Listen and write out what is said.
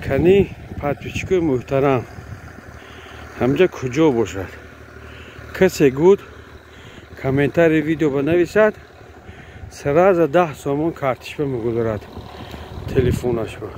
Кани, подписчикои муҳтарам, ҳамҷа куҷо бошад, касе гуд, комментарий видео банависад, сразу 10 сомон картишба мегузорад телефонашба.